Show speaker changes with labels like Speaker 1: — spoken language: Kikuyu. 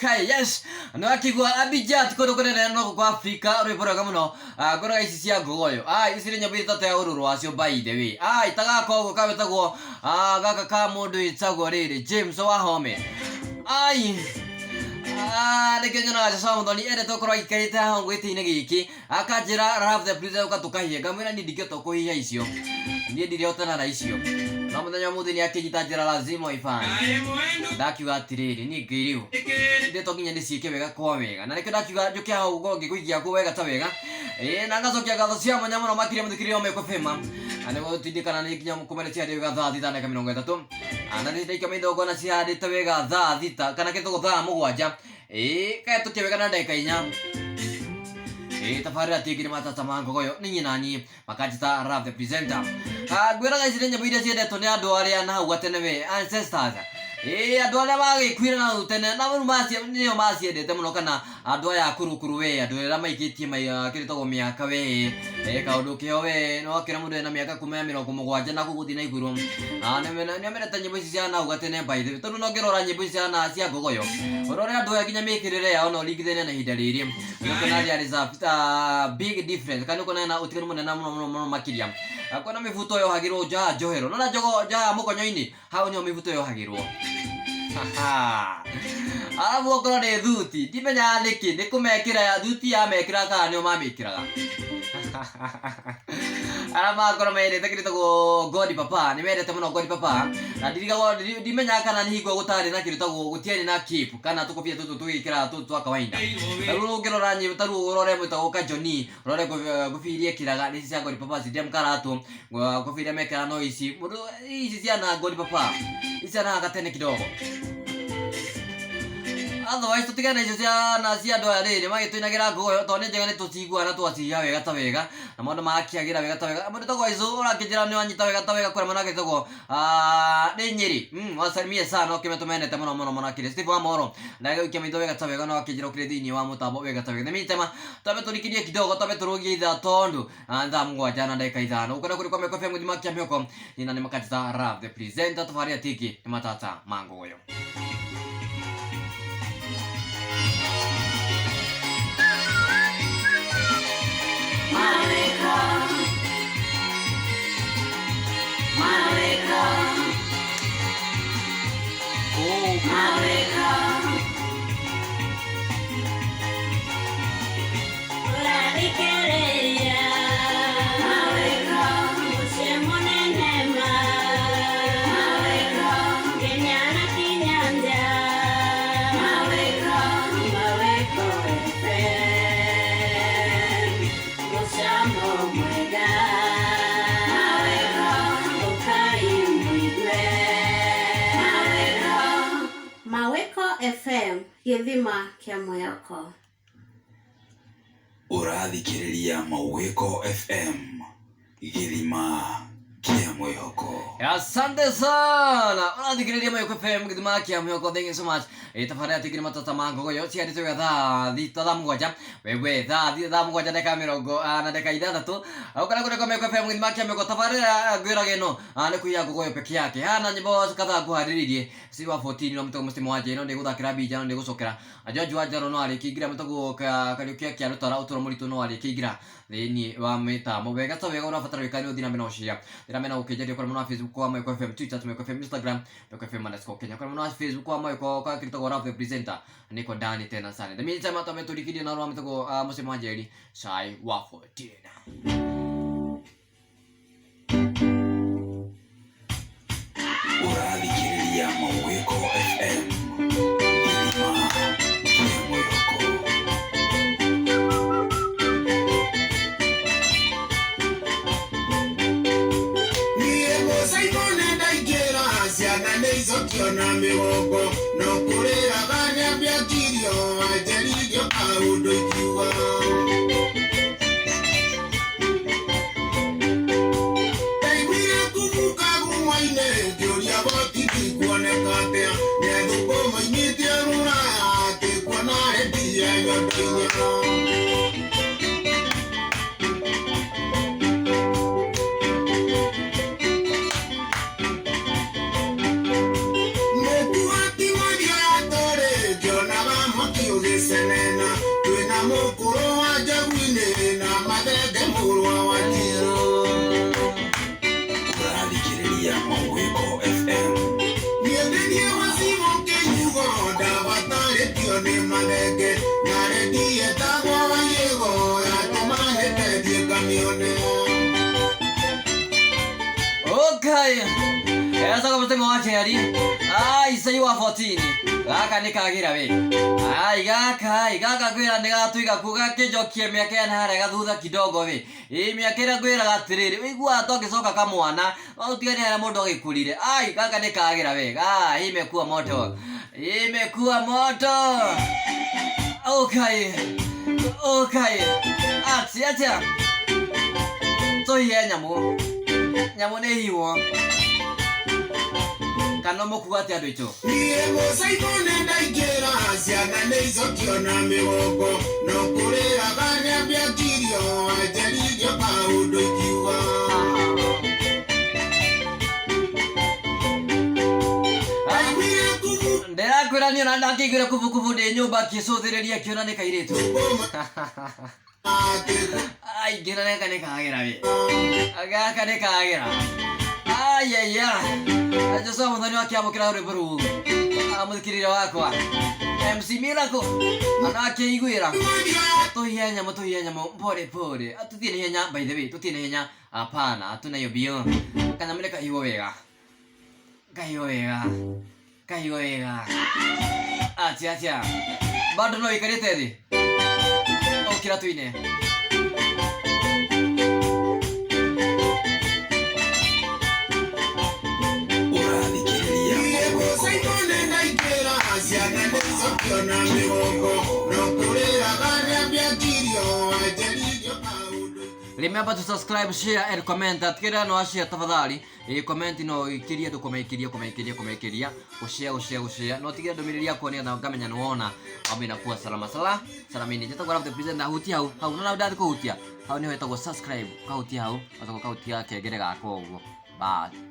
Speaker 1: Okay, yes. No akigwa Abidjan kũndũ kũnene no kwa Afrika rwĩmbo rwega mũno. Ah, ngoroga ici cia ngogoyo. Ah, ici nĩ nyamũ itatu ya ũrũrũ wacio by the way. Ah, itagaka ũguo kawĩtagwo ah, gaka ka mũndũ wĩtagwo rĩrĩ James Wahome. Ai. Ah, nĩkĩo nyonaga Joshua Muthoni endete gũkorwo aikarĩte haha ũguo gĩtĩ-inĩ gĩkĩ akanjĩra love the please ũka tũkahie ngamwĩra niĩ ndingĩhota kũhihia icio niĩ ndirĩhotana na icio no mũthenya ũmũthĩ nĩ akĩnyita njĩra lazima ifanye ndakiuga atĩrĩrĩ niĩ ngĩrĩu ndĩto nginya ndĩciĩke wega kwa wega na nĩkĩo ndakiuga njũke hau ngorwo ngĩkũigia kuo wega ta wega ĩĩ na ngacokia ngatho cia mwanya mũno makĩria mũthikĩrĩria wa Meko FM na nĩguo tũtindĩkana nĩ nginya kũmenya cihandĩ wega thaa thita na ndagĩka mĩrongo ĩtatũ na nĩ ndagĩka mĩrongo na cihandĩte wega thaa thita kana kĩtũgo thaa mũgwanja ĩĩ kahetũkia wega na ndagĩka inya ĩĩ tabarĩra tingĩ nĩ matata ma ngogoyo nĩ niĩ na niĩ makanjĩta Rap the presenter. Ah, ngwĩraga ici nĩ nyĩmbo iria ciendetwo nĩ andũ arĩa na hau gatene we ancestors ĩĩ andũ arĩa magĩkuire na hau tene na rĩu nĩo maciendete mũno kana andũ aya akũrũkũrũ we andũ arĩa maikĩtie kĩrĩtagwo mĩaka we ĩ kaũndũ kĩo we no akĩra mũndũ ena mĩaka kuma ya mĩrongo mũgwanja na gũgũthiĩ na igũrũ. Ah, nĩ mendete nyĩmbo ici cia na hau gatene by the way tondũ no ngĩrora nyĩmbo ici cia na cia ngogoyo ũrore andũ aya nginya mĩkĩrĩre yao no ringithania na ihinda rĩrĩ nĩũkuona there is a big difference kana nĩũkuona hena ũtiganu mũnene mũno mũno mũno makĩria. Ah, kwĩna mĩbuto yohagĩrwo nja njohero nona njogo nja mũkonyo-inĩ hau nĩho mĩbuto yohagĩrwo. Arabu okorwo nĩ thuti ndimenyaga nĩkĩ nĩ kũmekĩra thuti yamekĩra kana nĩo mamĩkĩraga. Arĩa makorwo mendete kĩndũ gĩtagwo God Papa nĩ mendete mũno God Papa na ndirigagwo ndimenyaga kana nĩ hingo gũtarĩ na kĩndũ gĩtagwo gũtiarĩ na cape kana tũkobia tũtũ tũgĩkĩraga tũtũ twa kawaida. Ta rĩu ũngĩrora nyĩmbo ta rĩu ũrore mwĩtagwo Kajoni ũrore ngobia iria ekĩraga nĩ ici cia God Papa Zidem Karatũ ngobia iria mekĩraga no ici mũndũ ici ciana God Papa ici ciana gatene kidogo. Otherwise tũtigane na icio ciana cia andũ aya rĩrĩ magĩtũinagĩra ngogoyo tondũ nĩ njega nĩ tũciguaga na twacihiha wega ta wega na maũndũ magakĩagĩra wega ta wega. Mũndũ wĩtagwo Aizũ ũrakĩnjĩra nĩ wanyita wega ta wega kũrĩa mwena wake wĩtagwo nĩ Nyĩrĩ. Wasalimie sana ũkĩme tũmenete mũno mũno mũno akĩria. Steve wa Moro ndagĩgũikia maitho wega ta wega no akĩnjĩra ũkĩrĩ thĩinĩ wa mũtambo wega ta wega. In the meantime twambe tũrikirie kidogo twambe tũrũgie ithaa tondũ thaa mũgwanja na ndagĩka ithano. Gũkũ na kũrĩ kwa Mĩoko FM gĩthima kĩa mĩoko nĩ na nĩ makatita Rap the presenter tabarĩra tiki nĩ matata ma ngogoyo.
Speaker 2: Maweko FM gĩthima kĩa mwĩhoko.
Speaker 3: Ũrathikĩrĩria Mawĩko FM gĩthima kĩa mwĩhoko.
Speaker 1: Asante sana ũrathikĩrĩria Mawĩko FM gĩthima kĩa mwĩhoko thank you so much. Ĩ tabarĩra tingĩ nĩ matata ma ngogoyo ciarĩtwo wega thaa thita thaa mũgwanja wewe thaa thaa mũgwanja ndagĩka mĩrongo na ndagĩka ithathatũ ũkona kũrĩa kwa Mawĩko FM gĩthima kĩa mwĩhoko tabarĩra ngwĩraga ĩno nĩ kũiya ngogoyo peke yake haha na nyĩmbo kadhaa ngũharĩrĩirie si wa 14 no mũtego mũcimo wa njĩra no ndĩgũthakĩra mbija no ndĩgũcokera George Wanjaro no arĩkĩingĩra mũtego Kariũki akĩarũtara ũtũro mũritũ no arĩkĩingĩra thĩinĩ wa mĩtambo wega ta wega ũrabatara wĩka nĩ ũthiĩ na mbere na gũshare thiĩ na mbere na gũkĩnjaria kũrĩa mwena wa Facebook wa Maiko FM Twitter at Maiko FM Instagram Maiko FM underscore Kenya kũrĩa mwena wa Facebook wa Maiko kwa kĩrĩtagwo Love the Presenter niko ndani tena sana in the meantime hata umeturikirie na rwa mĩtego mũcimo wa Njeri Shai wa 14.
Speaker 3: Ũrathikĩrĩria Mawĩko FM gĩthima kĩa mwĩhoko.
Speaker 4: Niĩ mũcaimone ndaingĩra ciana nĩ icokio na mĩgongo no kũrĩraga nĩambiakirio wanjaririo kaũndũ ingiuga. Ndaiguire kubuka gumo-inĩ ngĩũria boti ndikuoneka atĩa nĩ athũkũ moimĩte rũraya atĩ kuona rendia nyondo inya. Cenena twĩna mũkũrũ wa Njaguinĩ na Mathenge mũrũ wa Njirũ.
Speaker 3: Ũrathikĩrĩria Mũgwĩko FM.
Speaker 4: Niĩ ndĩthiĩ gwacigo kĩnyugo ndabatarĩtio nĩ Mathenge na rendi etagwo Waiyĩgo yatũma hĩte thiĩ ngamĩone.
Speaker 1: Okay. Esa kwa mutemo wa kerĩ. Ai sai wa 14. Gaka nĩ kagĩra we. Ai gaka, ai gaka ngwĩra nĩ gatũiga kuo gakĩnjokie mĩaka ĩna harĩa gathutha kidogo we. Ĩ mĩaka ĩrĩa ngwĩraga atĩrĩrĩ, ũiguaga twagĩcoka kamwana, no ũtigane harĩa mũndũ agĩkũrire. Ai gaka nĩ kagĩra we. Ah, imekuwa moto. Imekuwa moto. Okay. Okay. Atia atia. Tũhihe nyamũ. Nyamũ nĩ hiwo. Kana mũkuga atĩa andũ aitũ?
Speaker 4: Niĩ mũcaibũ nĩ ndaingĩra ciana nĩ icokio na mĩgongo no kũrĩraga nĩambiangirio anjaririo kaũndũ ingiuga. Ndaiguire kubu
Speaker 1: Ndĩrakwĩra niĩ ona ndakĩiguire kubukubu ndĩ nyũmba ngĩcũthĩrĩria ngĩona nĩ kairĩtu. Ai ngĩona gaka nĩ kagĩra we. Gaka nĩ kagĩra. Ai ai ai. Joshua Muthoni wakĩamũkĩra rwĩmbo rũu. Amũthikĩrĩria wakwa. MC Miracle ona akĩiguĩra. Tũhihe nyamũ tũhihe nyamũ pole pole. Tũthiĩ na ihenya by the way, tũthiĩ na ihenya. Hapana, hatuna hiyo bio. Kanyamũ nĩ kahiwo wega. Kahiwo wega. Kahiwo wega. Atia atia. Bado no ikarĩte thĩ. Ũkĩra tuine.
Speaker 3: Ũrathikĩrĩria
Speaker 4: Niĩ
Speaker 3: Mũgwĩko
Speaker 4: mũcaibũ nĩ ndaingĩra ciana nĩ icokio na mĩgongo no kũrĩraga nĩambiangirio anjaririo kaũndũ.
Speaker 1: Remember to subscribe, share and comment. Atikira no share tafadhali. Comment no ikiria andu kumaikiria kumaikiria kumaikiria. Gushare gushare gushare. No tigira ndumiriri yakwa ni ngamenya ni wona. Ambe na kuwa salama sala. Salamini. Njĩtagwo Love the Presenter hutia hau. Hau no ndathi kuhutia. Hau niho hetagwo subscribe. Kahutia hau. Gacoka kahutia kengere gakwa ũguo. Bye.